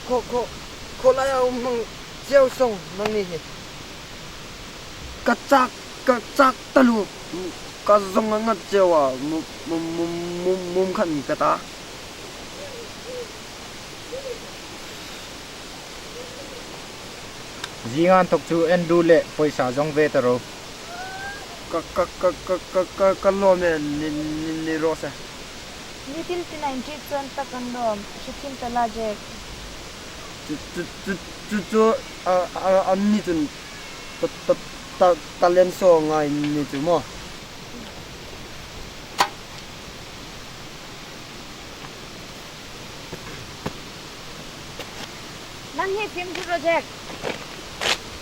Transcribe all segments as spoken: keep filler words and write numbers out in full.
Khaw, khaw, khaw laia um hmang cheu song nangni hi. Ka chak, ka chak taluo. Ka zong a ngat cheu a, mum, mum, mum, mum, mum khan ka ta. Zinga inthok chu en ru le pawisa zong ve ta ro. Ka, ka, ka lawm e, ni, ni, ni raw se. Ni thil ti nine ti chuan tak an lawm, hre thim ta la, Jack. Chu, chu, chu, chu, chu, a, a, an ni chun ta, ta, ta, talent show ngai ni chu maw. Nang hi fimkhur ro, Jack.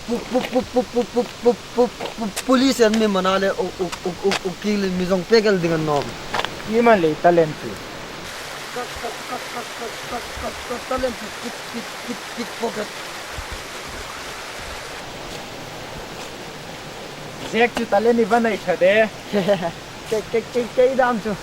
Pu-, pu-, pu-, pu-, pu-, pu-, pu-, pu-, pu-, police an mi man a le u-, u-, u-, u-, ukil mi zong pek el ding an nawm. Iem a le talent chu. Ka, ka, ka, talent chu pick, pick, pick, pickpocket. Jack chu talent i va nei ṭha de. Ke, ke, ke, kei dam chu.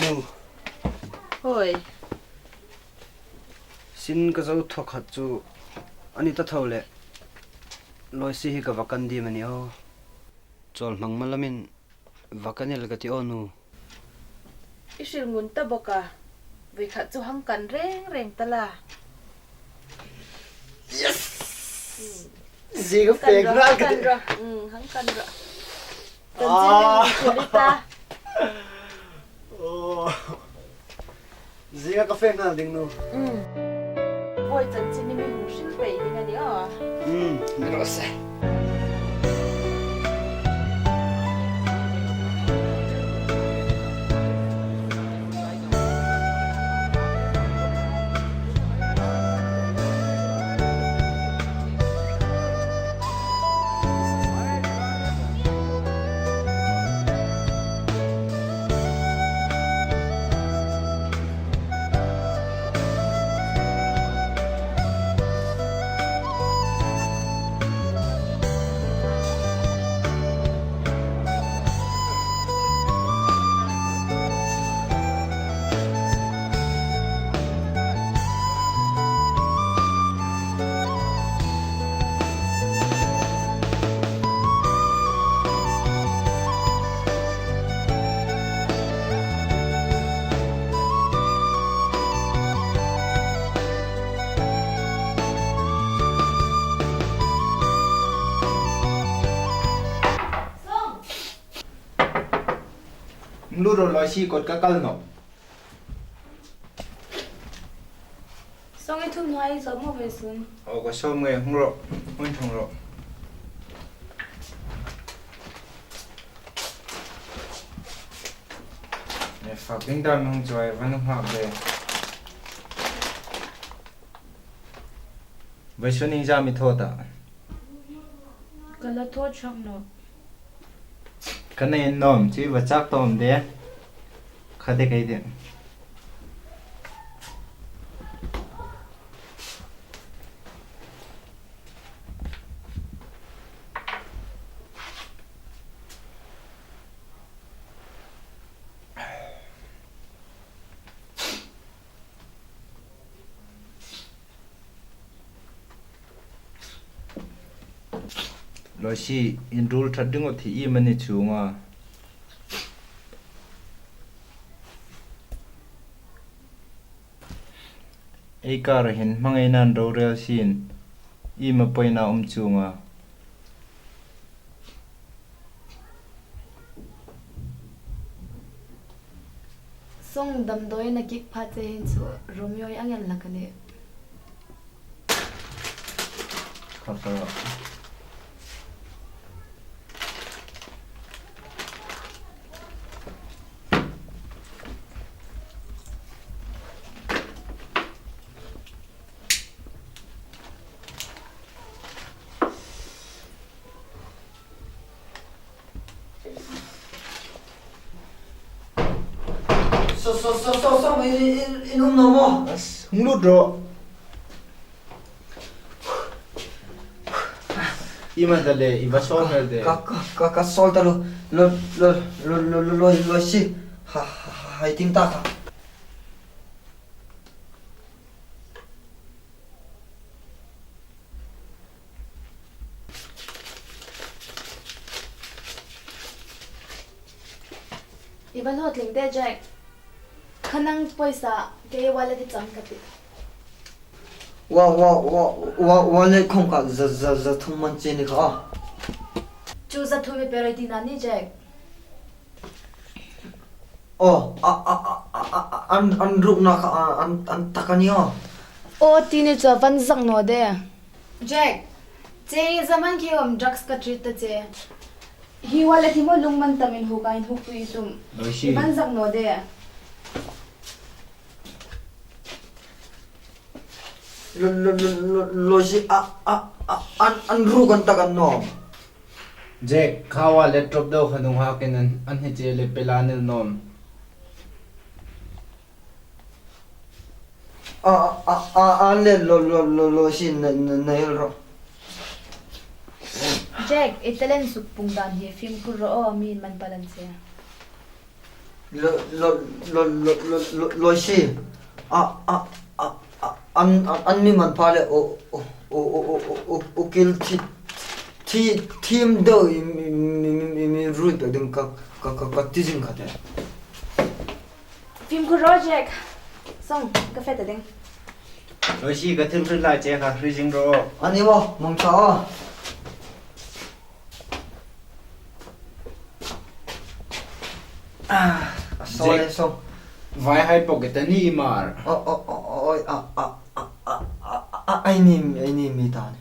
Nu. Hoi. Sin ka zo thaw khat chu a ni ta tho le. Loisi hi ka va kan ding a ni aw. Chawl hmang ma lamin va kan el ka ti aw nu. I hril ngun ta bawk a. Voi khat chu hang kan reng reng ta la. Yes! Hmm. Zie ka fek nghal ka ti. Hang kan rawh. Hmm, hang kan rawh. Chanchin ni hmu thei ta. Oh. Zie ka fek nghal ding nu. Hmm. Voi chanchin ni mi hmu hril pei ding a ni aw. Hmm, ni raw se. Hung lut rawh Loisi, kot ka kal nawh. Song, i thum hnuai sawm maw ve sun? Aw, ka sawm nge, hung rawh, hung thung rawh. E, fak ding dan hung chuai, va nu nghak ve. Vawisun ieng zam i thaw ta? Ka la thaw chhak nawh. Ka nei nawm chu i va chak tawm de. Kha de kei de. Loisi, in rul ṭhat ding awt hi iem a ni chuong a. Ei kara hin hmangaina an rorel sien. Ieng am poina um chuong a? Song damdawiin a kik pha che hin chu Romeo-i ang el lak a nih. Kha kha. Song, song, song, song, song, in, in, in um naw maw? As, hung lut rawh. Ieng am ta le, i va sawl hmel de. Ka, ka, ka, ka sawl ta lo, lo, lo, si. Ha, ha, ha, hai ting ta kha. I va hlawtling de, Jack. Kha nang pawisa, kei wallet hi chang ka tih. Wa, wa, wa, wa, wallet khawm kha za, za, za thum man che ni kha. Chu za thum i pe raw ti a ni, Jack. Aw, a, a, an, an rukna kha, a, an, an tak a ni aw. Aw, ti ni chu a van zak naw de. Jack, che hi zaman khi om drugs ka treat ta che. Hi wallet hi maw lungman tamin huka inhukpui i tum. Lo si. I van zak naw de. Lo, lo, lo, lo, lo si a, a, a, an, an ruk an tak a ni naw. Jack, kha wallet drop deu kha nunghak in an, an hni che le pela nil naw. A, a, a, a le lo, lo, lo, lo si na, na, na el ro. Jack, i talent suk pung dan hi fimkhur rawh aw, mi'n man pal an che. Lo, lo, lo si. A, a, a, a, an, an, an mi man pha le, o, o, kil thi, thi, thim deu i, i, mi, mi, mi, mi rui ta ding ka, ka, ka, ka ti zing kha te. Fimkhur rawh, Jack. Song, ka fe ta ding. Lo si, ka thil hrilh lai che kha hre zing rawh. A ni maw, mangcha aw. Ah, a sawl le Jack. Song. Vai hai pocket a ni mar. O, o, o, o, a, a, a, a, a, a, a, ai ni, ai ni mi ta ni.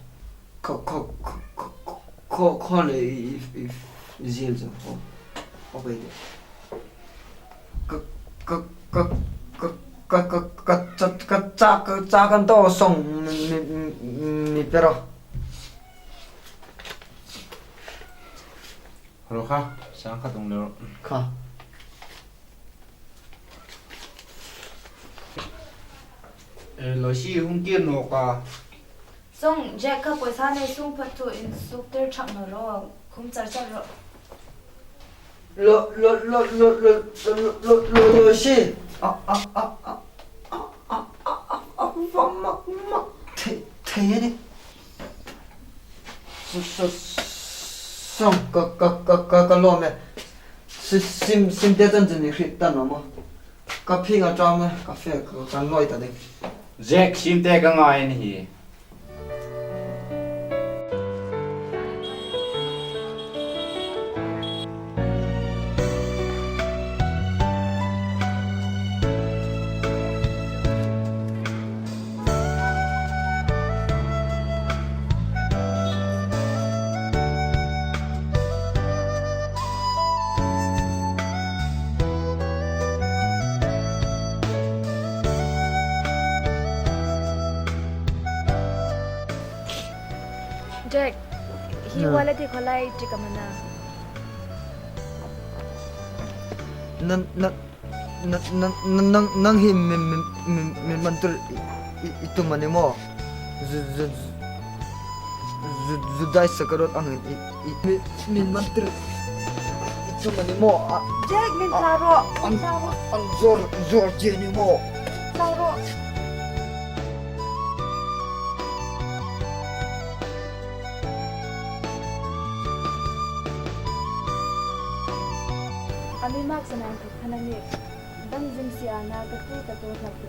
Kho, kho, kho le i, i, i zil zo. Kho, kho bai de. Ka, ka, cha, ka, cha, ka, cha kan to song mi, mi, mi, mi pe ro. Ro kha, sang kha tung le ro. Kha. Eh, lo si hung kir naw ka. Song, Jack kha pawisa nei sung phat thu in suk tir chak naw ro. Khum char char ro. Lo, lo, lo si. A, a, a, va mak, mak. Thei, thei a ni. S-, s-, song, ka, ka, ka, ka, ka lawm e. Si-, sim, sim te chan chan i hriet ta naw maw. Ka phing a ṭam e, ka fe, ka, ka lawi ta ding. Jack, sim te ka ngai a ni hi. Jack, hi Hmm. wallet hi khaw lai ṭi ka hmang a. Nan, nan, nan, nan, nan, nang, nang hi mi, mi, mi, mi man tir i, i, i tum a ni maw? Zu, zu, zu, zu, Judas Iscariot angin i, i, mi, mi man tir i tum a ni maw? A, Jack, min a, thla ro, an, min thla ro. An zor, zor che ni maw? Thla ro. A mi mak sa nang thuk thana ni. Dam zing si a na ka tu ka tu hlak tu.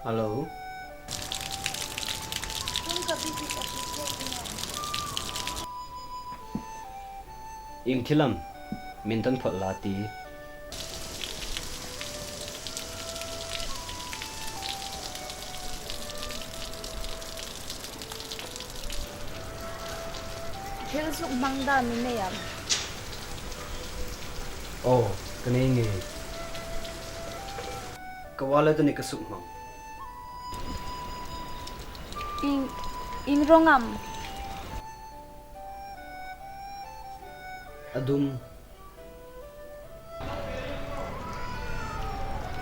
Hello. Ieng thil am, min tan phawt la ti. Thil suk hmang dam i nei am? Aw, ka nei ngei. Ka wallet a ni ka suk hmang. Ieng, ieng rawng am? A dum.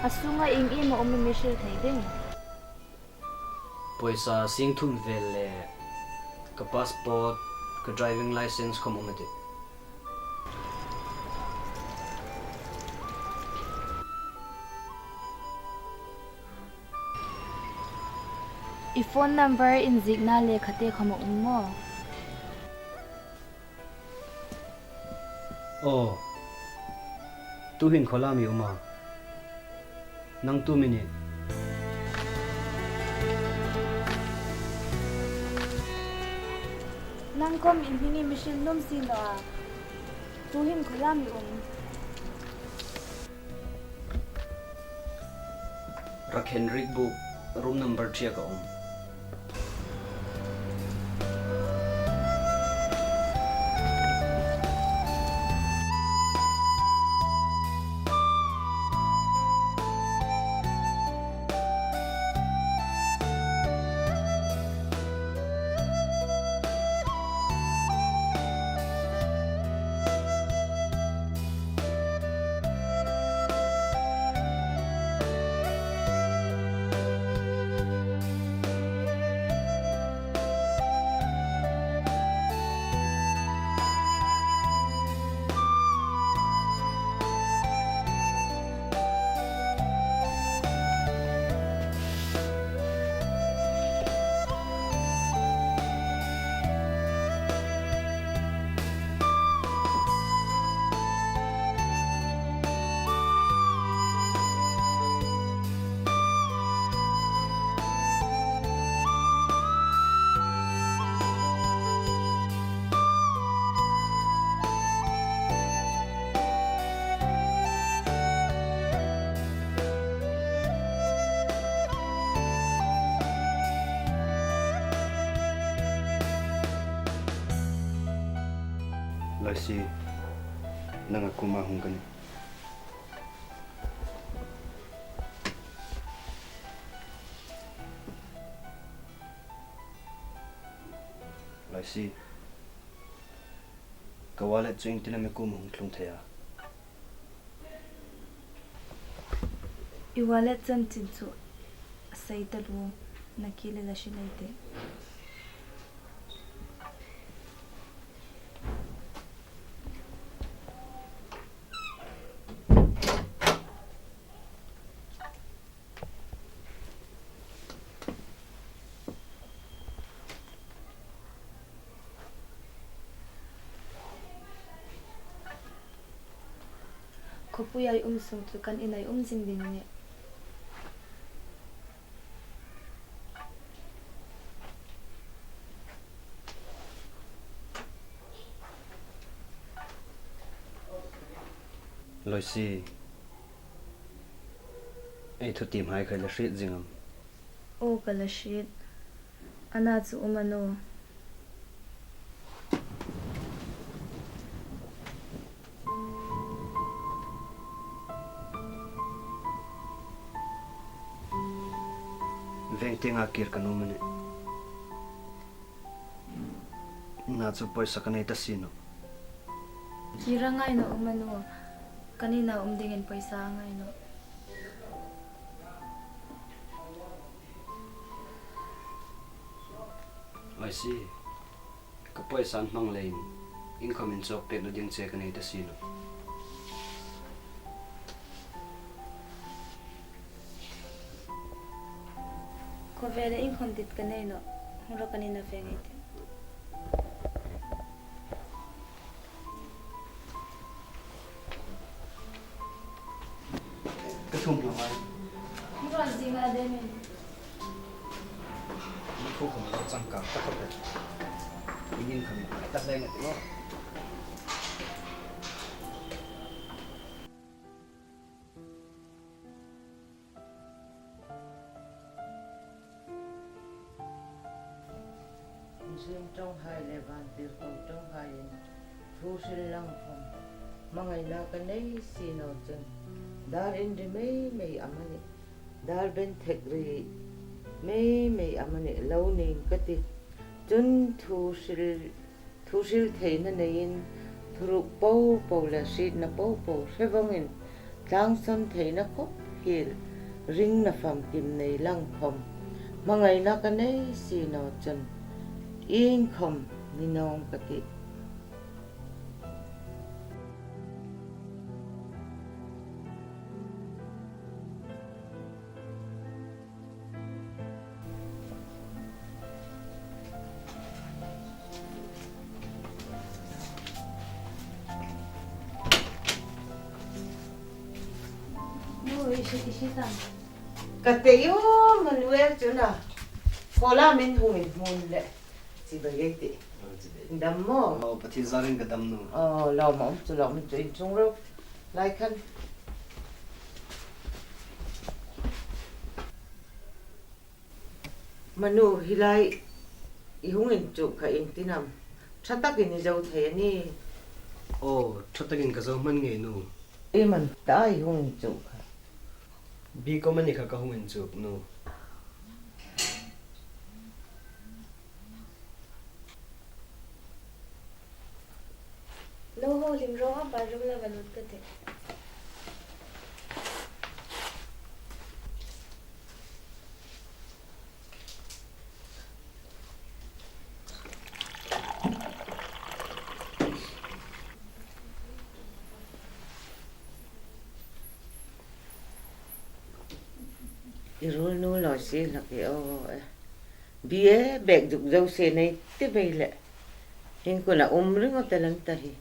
A sunga ieng iem a um i mi hril thei ding? Pawisa sing thum vel le ka passport, ka driving license khom um a tih. I phone number, inziekna le khate khom a um maw? Aw. Tuhin khaw lam i um a? Nang tu mi ni? Nang khom i hming i mi hril nuom si naw a. Tuhin khaw lam i um? Rakhenriek buk room number three-a ka um. Laisi, nanga kuoma hung ka nih. Laisi, ka wallet chu ieng tin am i kuoma hung tlung thei a? I wallet chanchin chu sei ta lu, nakie le la hril ei tih. Khawpuia i um sung chu kan ina i um zing ding a nih. Loisi, ei thutiemhai kha i la hriet zing am? Aw, ka la hriet. Ana chu um a nu. Veng tienga kir ka nuom a nih. Ana chu pawisa ka nei ta si nawh. Kir a ngai naw um a nu. Kan ina um dingin pawisa a ngai nawh. I see. Ka pawisa an hmang leiin, in khom inchawk pekna ding che ka nei ta si nawh. Khawvela in khom dit ka nei nawh. Hung ro, kan ina fe ngei ei tih. Ka thum hlak a. Hung ro, zing a dem in. Thu khom lo changkang ta khawp el. Inin khom ta hleng a tih maw. Inhriet ṭawnghai le vantirko ṭawnghaiin thu hril lang khom hmangaina ka nei si naw chun, dal inri mei mei amanih, dal benthek ri mei mei amanih lo ning ka tih. Chun thu hril, thu hril theina neiin, thuruk po po le hrietna po po hre vawngin, tlangsawn theina khawp hiel, ringna famkim nei lang khom hmangaina ka nei si naw chun, iengkhom ni nawng ka tih. Nu, i hriet, i hriet am? Ka tei u, Manuel chu na. Khaw la min hung inhmun le. Chibai ei tih. Dam maw? Aw, Pathien zarin ka dam nu. Aw, lawm a um chu, lawm a um chu, inchung ro. Lai khan. Manu, hi lai i hung inchuk kha iengtin am? Ṭha takin i zo thei a nih. Aw, ṭha takin ka zo hman ngei nu. Ieman ta i hung inchuk kha? Bi kawm a ni kha ka hung inchuk nu. Lo hawlin ro a, bathroom la va lut ka tih. I ruol nu lo si hlak i aw e. Bie bek duk zo se nei ti bei le. Hieng kuna um ringawt a lang ta hi.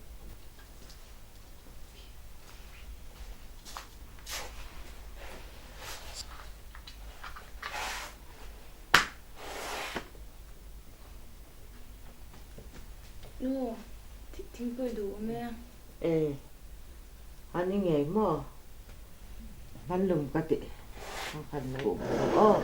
Nu, thi-, thingpui du um e. E. Ani ngei maw? Hmanlum ka tih. Hman lo um aw.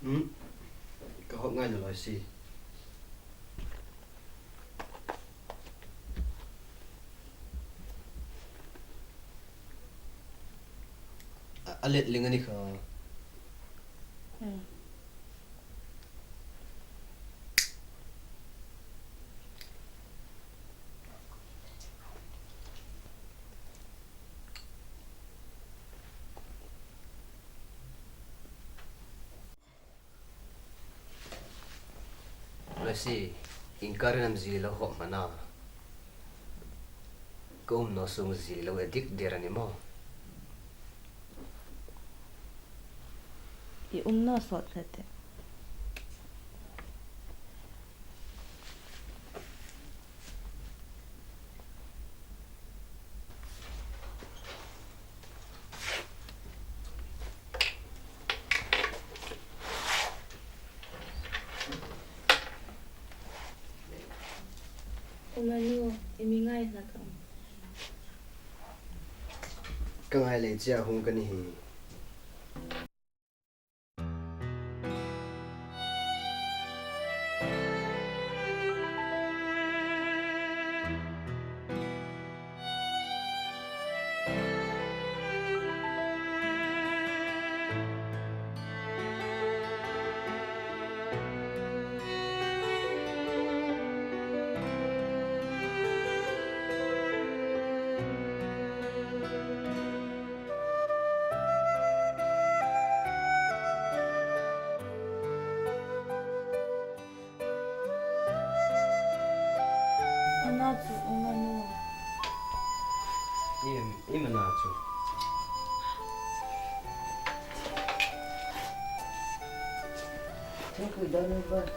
Hmm. Ka hawp ngai naw law si. A, a let ling a ni kha. Hmm. Lucy, inkar am zie lo hawp hman a? Ka um naw sung zie lo e dik der a ni maw? I um naw sawt hle teh. Umanu, i mi ngai hlak am? Ka ngai lei chie a hung ka ni hi. Ana chu Umanu. Iem, iem ana chu? Thank you, Donovan.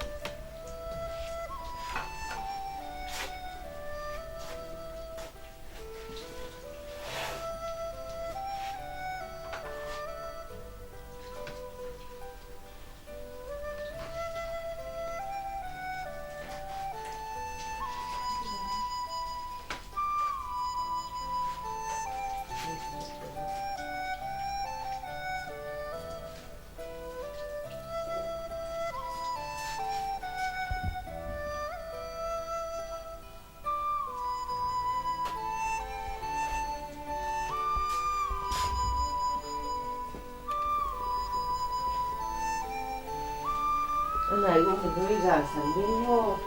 A ngai um, a nui zan san ding maw?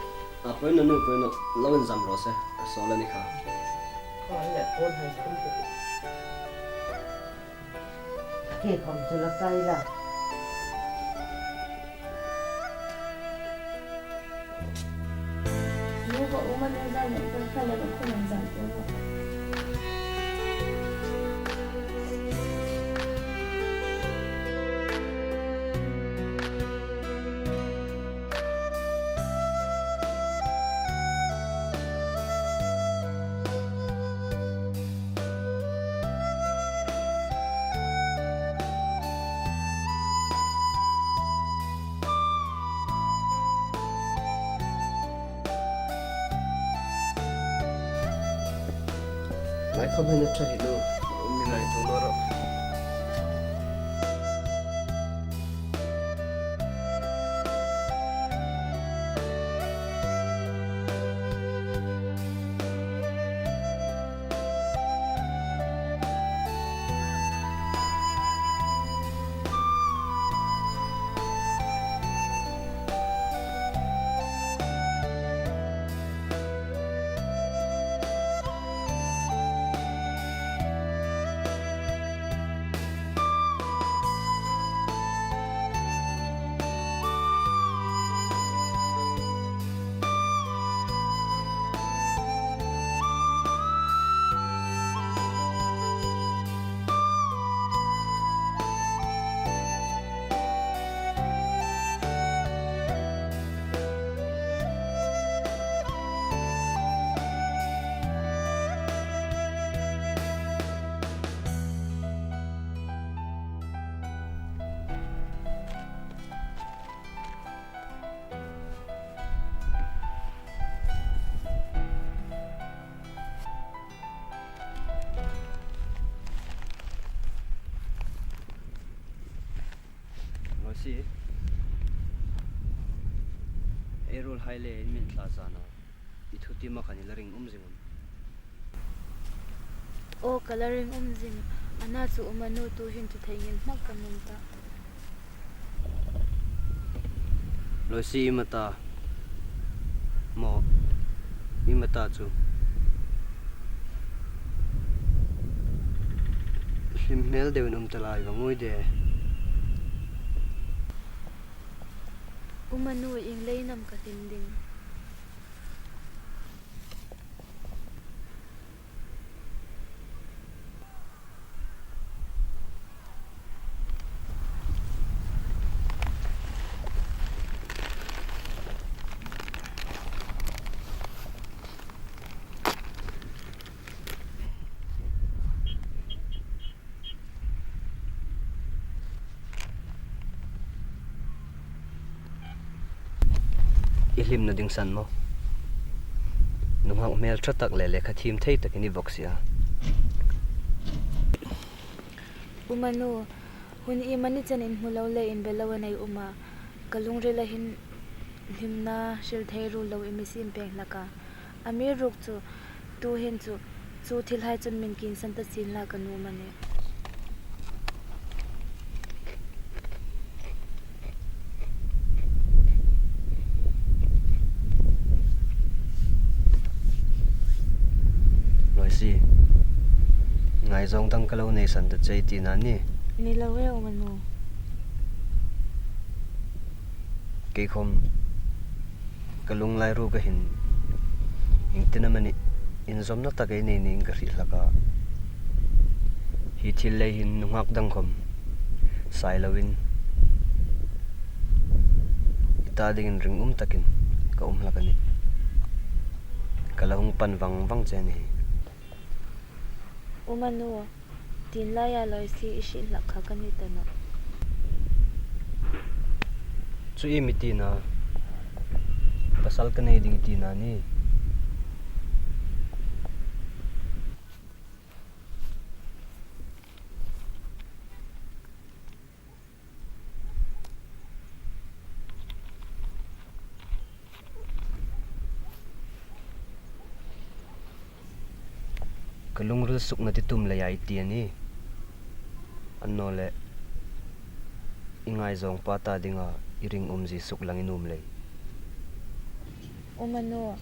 A, poi naw nu, poi naw. Lo inzam raw se. A sawl a ni kha. Kha le pon hai khum khum. Ke khom chu la kai la. Nu ko Umanu zan lo kan kha le ko khum an zan ko. Lai khawm hin a ṭha hi nu, mi ngaituo naw rawh. Rosie, ei ruolhai le in mi tla zana, i thu ti ma khan i la ring um zing am? Aw, ka la ring um zing. Ana chu Umanu, tuhin thu theinghil hmak ka nuom ta. Rosie, i ma ta? Maw, i ma ta chu? Hlim hmel deuin um ta lai vang ui de. Umanu, ieng leiin am ka hlim ding? I hlimna ding san maw? Nunghak hmel ṭha tak le lekha thiem thei tak i ni bawk si a. U Manu, hun iemani chen inhmu lo le inbe lo a nei um a. Ka lungrila hin hlimna hril thei ruol lo i mi siem pei hlak a. Amiruokchu, tuhin chu, chu thilhai chun min kinsan ta sien la ka nuom a nih. Loisi, ngaizawng dang ka lo nei san ta che i ti a ni? Ni lo e, U Manu. Kei khom ka lunglai ruok a hin, iengtin amanih inzawmna tak ei nei niin ka hriet hlak a. Hi thil lei hin nunghak dang khom sai loin, i ta dingin ringum takin ka um hlak a nih. Ka la hung pan vang vang che a nih. U Manu, tienlaia Loisi i hriet hlak kha ka ni ta nawh. Chu iem i ti a? Pasal ka nei ding i ti a ni? Ka lungril sukna ti tum leia i ti a ni? Annawleh, i ngaizawng pa ta dinga i ringumzie suklang i nuom lei. U Manu,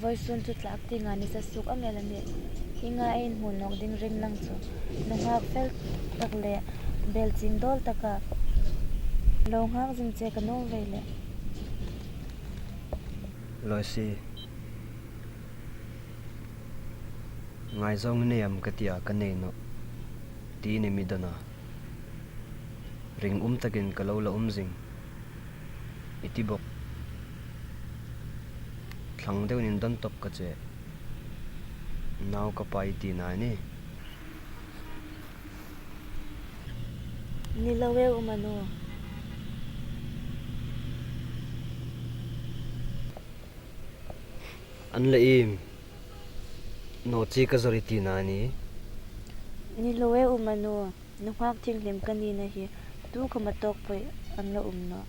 vawisun chu tlak tienga ni sa suok a mel a nih. Hienga ei inhmu nawk ding ring lang chu nunghak fel tak le bel ching dawl taka lo nghak zing che ka nuom ve leh. Loisi, ngaizawng i nei am ka tia, ka nei nawh tiin i mi dawn a. Ringum takin ka lo la um zing i ti bawk. Thlang deuin indawn tawp ka che. Nau ka pa i ti a ni? Ni lo e, U Manu. An la iem? Naw chi ka zawr i ti a ni? Ni lo e, U Manu. Nunghak thienghlim ka nina hi tu khawma tawk poi an la um nawh.